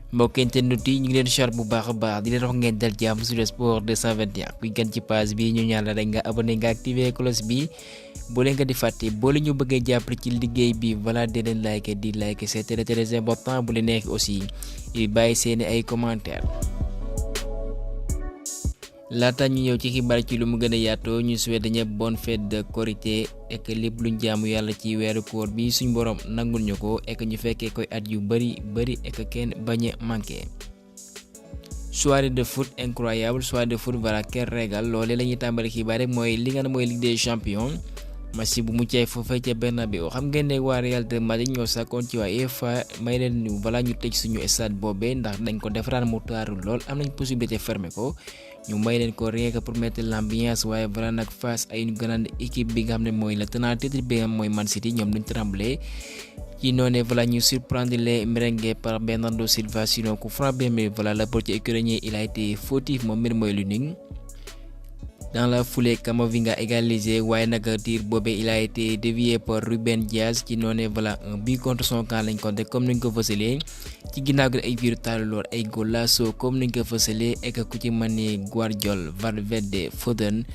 mbokk internet yi ñu ngi leen char bu baax a baax di leen wax ngeen dal jàmm sur sport 221 kuy gan ci page bi ñu ñaan la rek nga abonné nga activé cloche bi boo leen ko di fàtte boo leen ñu bëggee jàppale ci liggéey bi voilà di leen like di like c'est très important bu leen nekk aussi di bàyyi seeni ay commentaires. laata ñu ñëw ci xibaar ci lu mu gën a yaatoo ñu souhaité ñëpp bonne fête de Korité ek lépp luñ jaamu yàlla ci weeru koor bi suñ borom nangul ñu ko ek ñu fekkee koy at yu bari ek kenn bañ a manqué. soirée de foot incroyable soirée de foot voilà quel régal loolee la ñuy tàmbali xibaar rek mooy li nga ne mooy Ligue des champions match bu muccay foofee ca Bernabéu xam ngeen ne waa Real de Madrid ñoo sàkkoon ci waa UEFA may leen voilà ñu tëj suñu stade boobee ndax dañ ko defaraat mu taaru lool am nañ possibilité fermer ko. ñu may leen ko rien que pour mettre l'ambiance waaye voilà nag face à une grande équipe bi nga xam ne mooy la tenant titre bi nga xam mooy Man City ñoom duñ tremblé ci noonu voilà ñu surprendre les merengues par Bernardo Silva sinon coup franc bien mais voilà le portier ukrainien il a été fautif moom mbir mooy lu ning dans la foulée Camavinga égalisé waaye nag tir boobee il a été dévié par Ruben Dias ci noonu voilà un but contre son camp lañ compté comme niñ ko fësalee ci ginnaaw gi ay biir taalu lool ay golasso comme niñ ko fësalee ek ku ci mën ni Guardiola Valverde Foden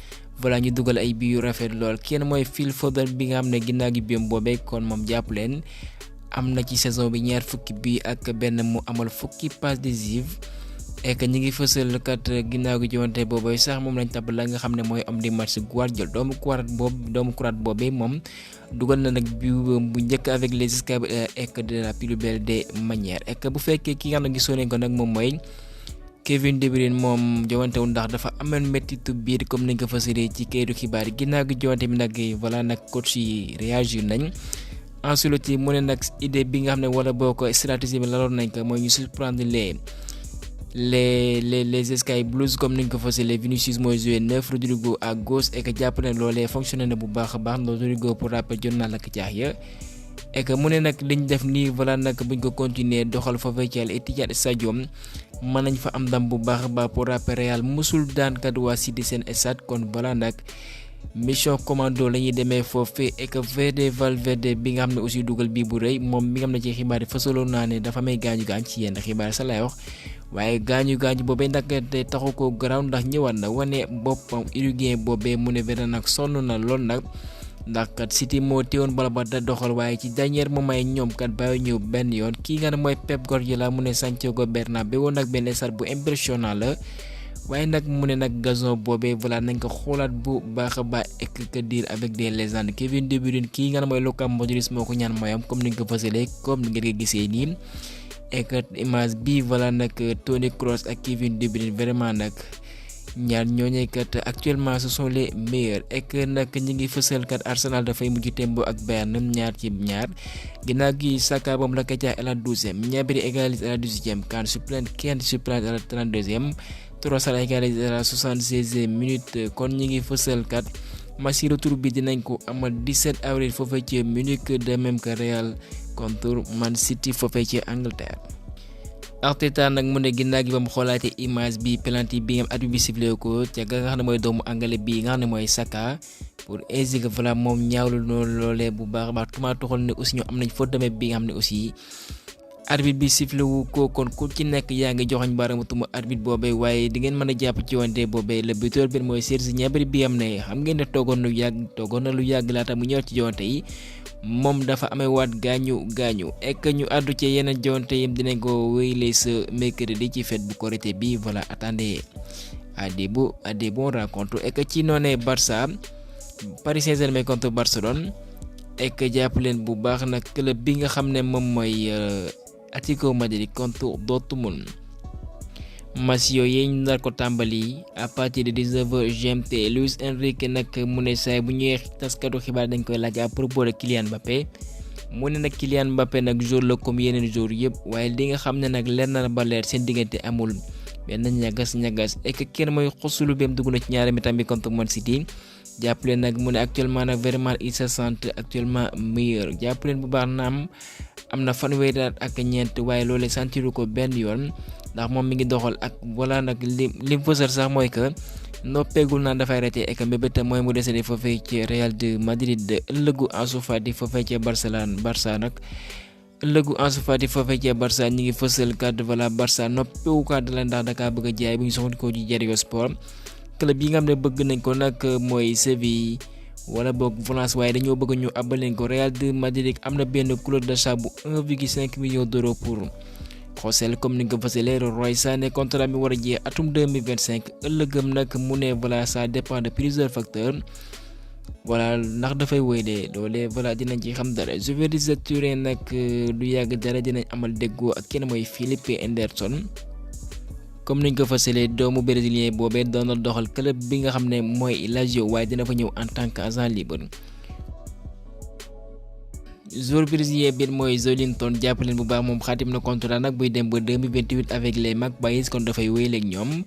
voilà ñu dugal ay biir yu rafet lool kenn mooy Phil Foden bi nga xam ne ginnaaw gi biam boobee kon moom jàpp leen am na ci saison bi ñaar fukki bi ak benn mu amal fukki passe décisive ek ñi ngi fësal kat ginnaaw gi jiwante boobee sax moom lañ tab la nga xam ne mooy homme du match Guardiola doomu Croate boobee moom dugal na nag bi bu njëkk avec les escapes ek de la plus belle des manières ek bu fekkee ki nga xam ne gisoon ko nag moom mooy Kevin De Bruyne moom jowantewul ndax dafa amoon mettitu biir comme nañ ko fësalee ci kayitu xibaar yi ginnaaw gi jiwante bi nag voilà nag coach yi réagir nañ Ancelotti mu ne nag idée bi nga xam ne wala boo ko stratégie bi laloon nañ ko mooy ñu surprendre les Sky Blues comme niñ ko fësalee Vinicius mooy joué 9 Rodrigo à gauche et que jàpp ne loolee fonctionné na bu baax a baax Rodrigo pour rappel jot naa la ko caax ya et que mu ne nag liñ def nii voilà nag buñ ko continuer doxal foofee ci Etihad Stadium mën nañ fa am ndam bu baax a baax pour rappel Real musul daan kat waa City seen stade kon voilà nag mission commando la ñuy demee foofee et que Valverde bi nga xam ne aussi dugal bii bu rëy moom mi nga xam ne ci xibaar yi fësaloon naa ne dafa may gaañu ci yenn xibaar sa lay wax waaye gaañu boobee nag te taxu ko garaaw ndax ñëwaat na wane boppam uruguayen boobee mu ne benn nag sonn na lool nag ndax kat City moo teewoon bala ba da doxal waaye ci dernier moment yi ñoom kat bàyyi ñëw benn yoon kii nga ne mooy Pep Guardiola mu ne Santiago Bernabéu nag benn stade bu impressionnant la waaye nag mu ne nag gazon boobee voilà nañ ko xoolaat bu baax a baax ek que dire avec des légendes Kevin De Bruyne kii nga ne mooy Luka Modric moo ko ñaan mooyam comme ni nga ko fësalee comme ni ngeen ko gisee nii et que image bi voilà nag Toni Kroos ak Kevin De Bruyne vraiment nag ñaar ñooñu kat actuellement ce sont les meilleurs et que nag ñi ngi fësal kat Arsenal dafay mujj tembo ak Bayern ñaar ci ñaar ginnaaw gi Saka moom la ko jaay à la 12e Gnabry égalise à la 18e Kane suppléant Kane suppléant à la 32e Trossard égalise à la 76e minute kon ñi ngi fësal kat match retour bi dinañ ko amal 17 avril foofee ci Munich de même que Real contre Man City foofee ci Angleterre. Arteta nag mu ne ginnaaw gi ba mu xoolaatee image bi penalty bi nga at bi sifflé ko ca nga xam ne mooy doomu anglais bi nga xam ne mooy Saka pour exiger voilà moom ñaawlu noonu loolee bu baax a baax tumaa toxal ne aussi ñoo am nañ faute de main bi nga xam ne aussi arbitre bi sifflé wu ko kon ku ci nekk yaa ngi joxañ baaraamu tuuma arbitre boobee waaye di ngeen mën a jàpp ci wante boobee le buteur bi mooy Serge Gnabry bi am ne xam ngeen ne toogoon na lu yàgg laata mu ñëw ci joŋante yi moom dafa amee waat gaañu ek ñu àddu ci yeneen joŋante yi dinañ ko wéyle ce mercredi ci fête bu Korité bi voilà attendez à des bons rencontres ek ci noonee Barça Paris Saint-Germain contre Barcelone ek jàpp leen bu baax nag club bi nga xam ne moom mooy Atlético Madrid contre Dortmund match yooyu ñu nar ko tàmbali à partir de 19h GMT Luis Enrique nag mu ne saay bu ñëwee taskatu xibaar dañ koy laaj à propos de Kylian Mbappé mu ne nag Kylian Mbappé nag jour la comme yeneen jour yëpp waaye li nga xam ne nag leer na ba leer seen diggante amul benn ñagas et que kenn mooy xosulu beem dugg na ci ñaari mi-temps bi contre Man City jàppaleen nag mu ne actuellement nag vraiment il se sent actuellement meilleur jàppaleen bu baax na am na fanweeri at ak ñeent waaye loolee sentiru ko benn yoon ndax moom mi ngi doxal ak voilà nag li fësal sax mooy que noppeegul naan dafay arrêté ek mbébétam mooy mu décédé foofee ci Real de Madrid ëllëgu Ansu Fati foofee ci Barça nag ëllëgu Ansu Fati foofee ca Barça ñi ngi fësal kat voilà Barça noppiwukaat la ndax dakaa bëgg a jaay bu ñu soxla ci Diario Sport. club yi nga xam ne bëgg nañ ko nag mooy Séville wala boog Valence waaye dañoo bëgg ñu abal leen ko. Real de Madrid am na benn clause d'achat bu 1,5 million d'euros pour José comme ni nga ko fësalee. Leroy Sané contrat bi war a jeex atum 2025 ëllëgëm nag mu ne voilà ça dépend de plusieurs facteurs. voilà ndax dafay wéy de loolee voilà dinañ ci xam dara. Juventus de Turin nag du yàgg dara dinañ amal déggoo ak kenn mooy Filipe Anderson. comme niñ ko fasalee doomu brésilien boobee doon na doxal club bi nga xam ne mooy Lazio waaye dina fa ñëw en tant que agent libre. joueur brésilien bi mooy Joelinton jàppaleen bu baax moom xaatim na contrat nag buy dem ba 2028 avec les Magpies kon dafay wéy ak ñoom.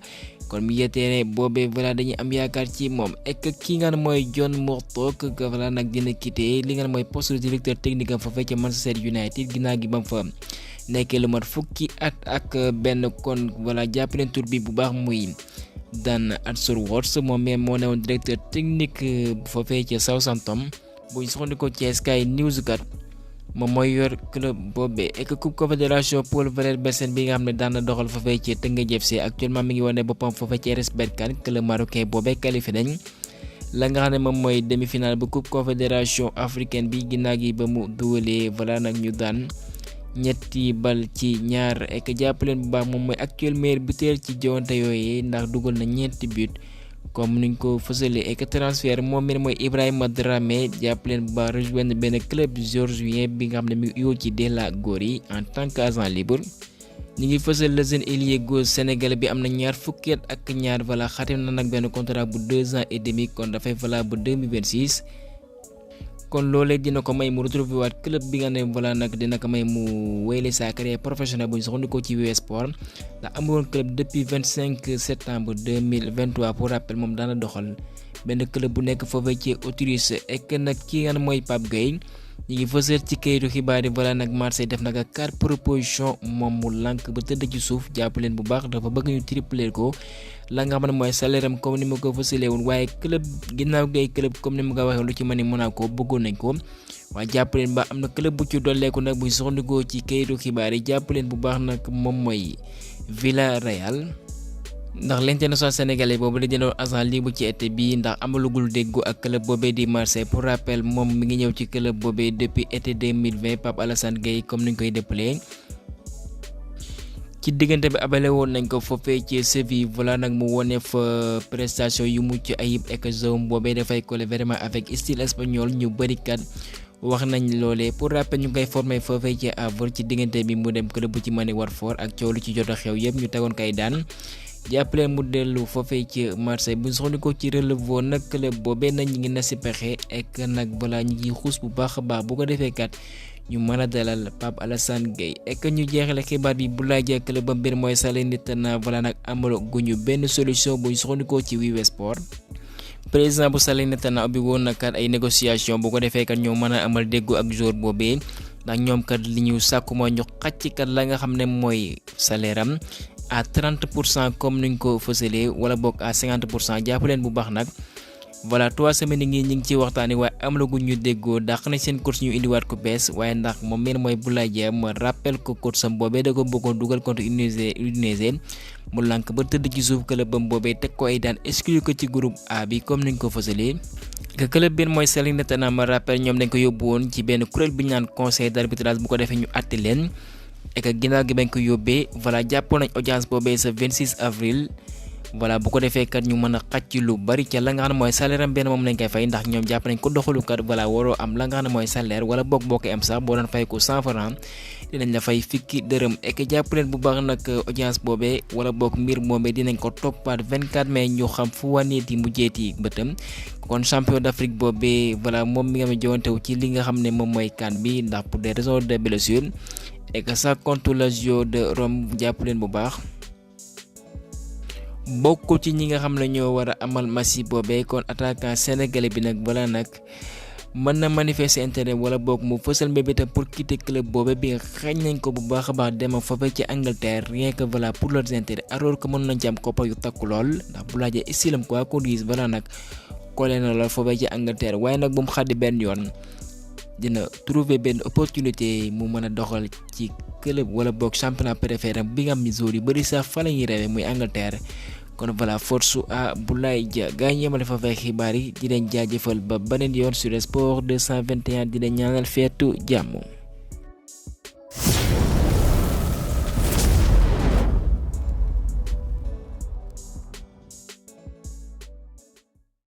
kon milieu terrain boobee voilà dañuy am yaakaar ci moom ek ki nga mooy John Murtoog voilà nag dina quitté li nga mooy poste de directeur technique am fa fekk Manchester United ginnaaw gi ba mu fa nekkee lu mat fukki at ak benn kon voilà jàpp leen tur bi bu baax muy Dan Ashworth moom mais moo newoon directeur technique bu fa fekk Southampton bu ñu soxandikoo ci Sky News kat moom mooy yor club boobee ek coupe confédération Paul Verbessen bi nga xam ne daan na doxal foofee ci Teungueth FC actuellement mi ngi wane boppam foofee ci RS Berkane club marocain boobee qualifié nañ la nga xam ne moom mooy demi-finale bu coupe confédération africaine bi ginnaaw gi ba mu dugalee voilà nag ñu daan 3-2 ek jàppaleen bu baax moom mooy actuel meilleur buteur ci joŋante yooyu ndax dugal na 9 but comme niñ ko fësalee ek transfert moom mi mooy Ibrahima Dramé jàppaleen bu baax rejoindre benn club géorgien bi nga xam ne mi ngi ci Della Gori en tant que agent libre. ñi ngi fësal le jeune ailier gauche sénégalais bi am na ñaar fukki at ak ñaar voilà xatim na nag benn contrat bu 2 ans et demi kon dafay valable bu 2026. kon loolee dina ko may mu retrouver waat club bi nga ne voilà nag dina ko may mu wéyle sa carrière professionnelle bu ñu soxandikoo ci WS Sport ndax amoon club depuis 25 septembre 2023 pour rappel moom daana doxal benn club bu nekk foofee ci Autriche ek nag ki nga ne mooy Pape Gueye ñi ngi fësal ci kayitu xibaar yi voilà nag Marseille def nag 4 propositions moom mu lànk ba tëdd ci suuf jàpp leen bu baax dafa bëgg ñu tripler ko la nga xam ne mooy salaire am comme ni ma ko fësalee woon waaye club ginnaaw gay club comme ni ma ko waxee lu ci mën ni Monaco bëggoon nañ ko waaye jàpp leen ba am na club bu ci dolleeku nag buñ soxandikoo ci kayitu xibaar yi jàpp leen bu baax nag moom mooy Villarreal ndax l'international sénégalais boobu dañu doon agent libre ci été bi ndax amalugul déggoo ak club boobee di Marseille pour rappel moom mi ngi ñëw ci club boobee depuis été 2020 Pape Alassane Gueye comme niñ koy déppeler ci diggante bi abale woon nañ ko foofee ci Séville voilà nag mu wone fa prestation yu mucc ayib ek zone boobee dafay coller vraiment avec style espagnol ñu bëri kat wax nañ loolee pour rappel ñu koy formé foofee ci Havre ci diggante bi mu dem club bu ci mani Watford ak coow lu ci jot a xew yëpp ñu tegoon kay daan jàppale mu dellu foofee ci Marseille bu ñu soxla ci relevo nag club boobee nag ñi ngi na si pexe ek nag balaa ñu ngi xuus bu baax a baax bu ko defee kat ñu mën a dalal Pape Alassane Gueye ek ñu jeexale xibaar bi bu laajee club ba mbir mooy Salernitana voilà nag amal guñu benn solution bu ñu soxla ci WS Sport. président bu Salernitana ubbi woon na kat ay négociation bu ko defee kat ñoo mën a amal déggoo ak joueur boobee ndax ñoom kat li ñu sàkku mooy ñu xàcc kat la nga xam ne mooy salaire am à 30% comme niñ ko fësalee wala boog à 50% jàpp leen bu baax nag voilà 3 semaines ngi ñu ngi ciy waxtaanee waaye amalaguñ ñu déggoo dàq nañ seen coach ñu indiwaat ko bees waaye ndax moom meen mooy Boulaye Dia ma rappel ko coach sam boobee da ko bëggoon dugal contre Udinese mu lànk ba tëdd ci suuf club bam boobee teg ko ay daan exclu ko ci groupe A bi comme niñ ko fësalee. que club bi mooy Salernitana ma rappel ñoom dañ ko yóbbu woon ci benn kuréel bi ñu naan conseil d'arbitrage bu ko defee ñu àtte leen. et que ginnaaw gi bañ ko yóbbee voilà jàppoon nañ audience boobee sa 26 avril voilà bu ko defee kat ñu mën a xàcc lu bari ca la nga xam ne mooy salaire am benn moom lañ koy fay ndax ñoom jàpp nañ ko doxalu kat voilà waroo am la nga xam ne mooy salaire wala boog boo ko am sax boo doon fay ko 100 francs dinañ la fay fukki dërëm et que jàpp leen bu baax nag audience boobee wala boog mbir moomee dinañ ko toppaat 24 mai ñu xam fu waneeti mujjeeti bëtam kon champion d'Afrique boobee voilà moom mi nga xam ne jowantewu ci li nga xam ne moom mooy CAN bi ndax pour des raisons de blessure et que ça contre Lazio de Rome jàpp leen bu baax bokku ci ñi nga xam ne ñoo war a amal match boobee kon attaquant sénégalais bi nag voilà nag mën na manifester intérêt wala boog mu fësal mbébétam pour quitter club boobee bi nga xañ nañ ko bu baax a baax dem foofee ci Angleterre rien que voilà pour leurs intérêts alors que mën nañ ci am koppar yu takku lool ndax bu laajee stylam quoi qu'on dise voilà nag kole na lool foofee ci Angleterre waaye nag bu mu xaddi benn yoon dina trouver benn opportunité mu mën a doxal ci club wala boog championnat préféré bi nga xam ni joueurs yu bëri sax fa la ñuy rêvé muy Angleterre. kon voilà force à Boulaye Dia gaa ñi yemale fa fay xibaar yi di leen jaajëfal ba beneen yoon sur Sport 221 di leen ñaanal feetu jàmm.